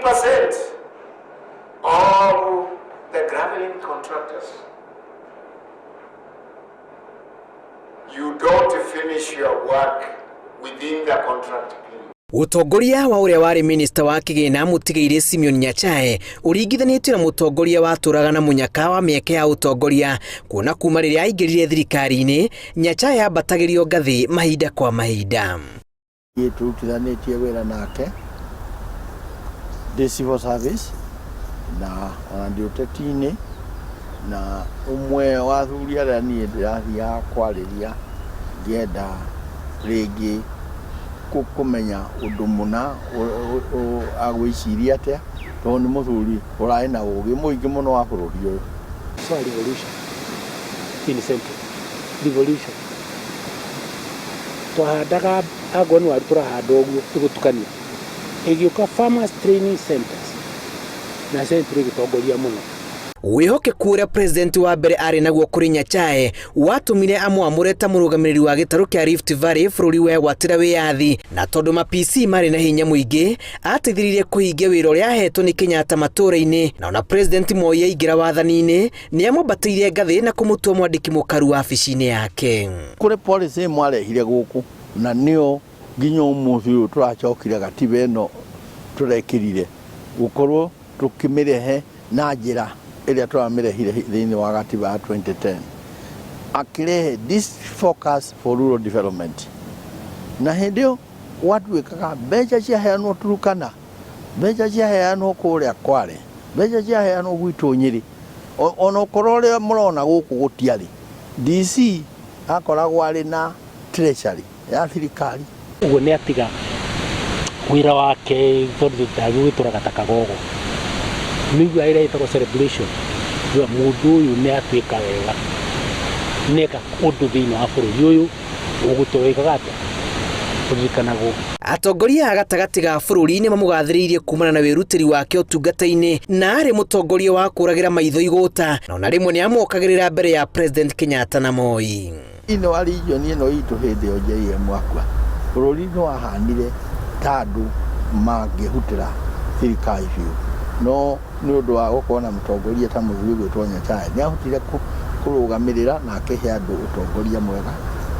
70% of the graveling contractors. You don't finish your work within the contract period. Ũtongoria wa ũrĩa warĩ minista wa kĩgĩna mũtigairĩ Simeon Nyachae ũringithanĩtio na mũtongoria watũraga na mũnyaka wa mĩeke ya ũtongoria, kuona kuma rĩrĩa aingĩrire thirikari-inĩ Nyachae ambatagĩrio ngathĩ mahinda kwa mahinda. Niĩ tũrutithanĩtie wĩra nake ndĩ civil service na ona ndĩ ũteti-inĩ, na ũmwe wa athuri arĩa niĩ ndĩrathiaga kwarĩria ngĩenda rĩngĩ kũmenya ũndũ mũna agwĩciria atĩa, tondũ nĩ mũthuri ũrarĩ na ũgĩ mũingĩ mũno wa bũrũri ũyũ. Saw a revolution in Central. Revolution. Twahandaga angorwo nĩ waru tũrahanda ũguo tũgũtukania. Ĩgĩũka farmers training centers na Central ĩgĩtongoria mũno. Wĩhokeku ũrĩa president wa mbere arĩ naguo kũrĩ Nyachae watũmire amwamũre ta mũrũgamĩrĩri wa gĩtarũ kĩa Rift Valley bũrũri wegwatĩra wĩyathi, na tondũ ma PC marĩ na hinya mũingĩ ateithĩrĩirie kũhingia wĩra ũrĩa ahetwo nĩ Kenyatta matũũra-inĩ, na ona president Moi aingĩra wathani-inĩ nĩ amwambatĩirie ngathĩ na kũmũtua mwandĩki mũkaru wabici-inĩ yake. Kũrĩ policy mwarehire gũkũ na nĩyo nginya ũmũthĩ ũyũ tũracokire gatiba ĩno tũrekĩrire gũkorwo tũkĩmĩrehe na njĩra ĩrĩa tũramĩrehire thĩinĩ wa gatiba ya 2010, akĩrehe this focus for rural development, na hĩndĩ ĩyo gwatuĩkaga mbeca ciaheanwo Turukana, mbeca ciaheanwo kũrĩa Kwale, mbeca ciaheanwo gwitũ Nyĩrĩ, ona okorwo ũrĩa mũrona gũkũ gũtiarĩ, DC akoragwo arĩ na treasury ya thirikari. Ũguo nĩ atiga wĩra wake tondũ ndagĩgwĩtũraga ta kagogo. Nĩguo ĩrĩa ĩtagwo celebration. Rĩu mũndũ ũyũ nĩ atuĩka wega, nĩeka ũndũ thĩinĩ wa bũrũri ũyũ ũgũtũĩkaga atĩa kũririkanagwo. Atongoria a gatagatĩ ga bũrũri nĩ mamũgathĩrĩirie kumana na wĩrutĩri wake ũtungata-inĩ, na arĩ mũtongoria wa kũragĩra maitho igũta, na ona rĩmwe nĩ amokagĩrĩra mbere ya President Kenyatta na Moi. Thĩinĩ wa region ĩno itũ hĩndĩ ĩyo JM akua, bũrũri nĩ wahanire ta andũ mangĩhutĩra thirikari biũ, no nĩ ũndũ wa gũkorwo na mũtongoria ta mũthuri ũgwĩtwo Nyachae nĩ ahotire kũrũgamĩrĩra na akĩhe andũ ũtongoria mwega,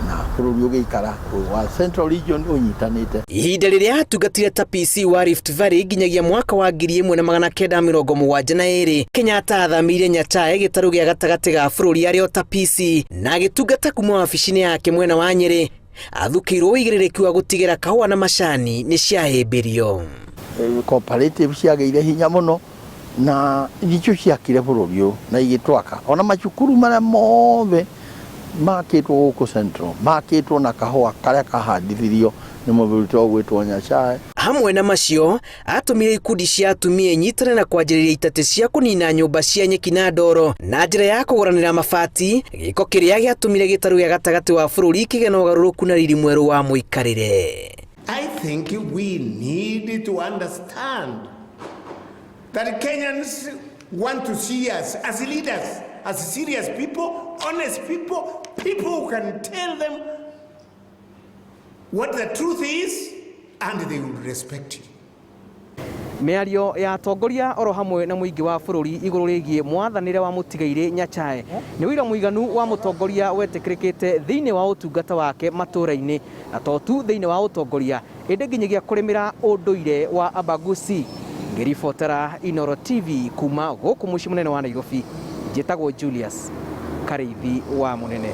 na bũrũri ũgĩikara wa Central Region ũnyitanĩte. Ihinda rĩrĩa atungatire ta PC wa Rift Valley nginyagia mwaka wa 1972, Kenyatta athamĩire Nyachae gĩtarũ gĩa gatagatĩ ga bũrũri arĩ o ta PC na agĩtungata kuma wabici-inĩ yake mwena wa Nyĩrĩ. Athukĩirwo ũigĩrĩrĩki wa gũtigĩra kahũa na macani nĩ ciahĩmbĩrio. Cooperative ciagĩire hinya mũno na nicio ciakire bũrũri ũyũ na igĩtwaka ona macukuru marĩa mothe makĩtwo gũkũ Central makĩtwo na kahũa karĩa kahandithirio nĩ mũthuri ta ũgwĩtwo Nyachae. Hamwe na macio atũmire ikundi cia atumia inyitane na kwanjĩrĩria itatĩ cia kũnina nyũmba cia nyeki na ndoro na njĩra ya kũgũranĩra mabati, gĩko kĩrĩa gĩatũmire gĩtarũ gĩa gatagatĩ wa bũrũri kĩgĩe na ũgarũrũku na riri mwerũ wa mũikarĩre. I think we need to understand that Kenyans want to see us as leaders, as serious people, honest people, people who can tell them what the truth is and they will respect you. Mĩario ya atongoria oro hamwe na mũingĩ wa bũrũri igũrũ rĩgiĩ mwathanĩre wa mũtigairĩ Nyachae nĩ ũira mũiganu wa mũtongoria wetĩkĩrĩkĩte thĩinĩ wa ũtungata wake matũũra-inĩ, na to tu thĩinĩ wa ũtongoria ĩndĩ nginyagia kũrĩmĩra ũndũire wa Abagusi. Ngĩribotera Inooro TV kuma gũkũ mũciĩ mũnene wa Nairobi, njĩtagwo Julius Karĩithi wa Mũnene.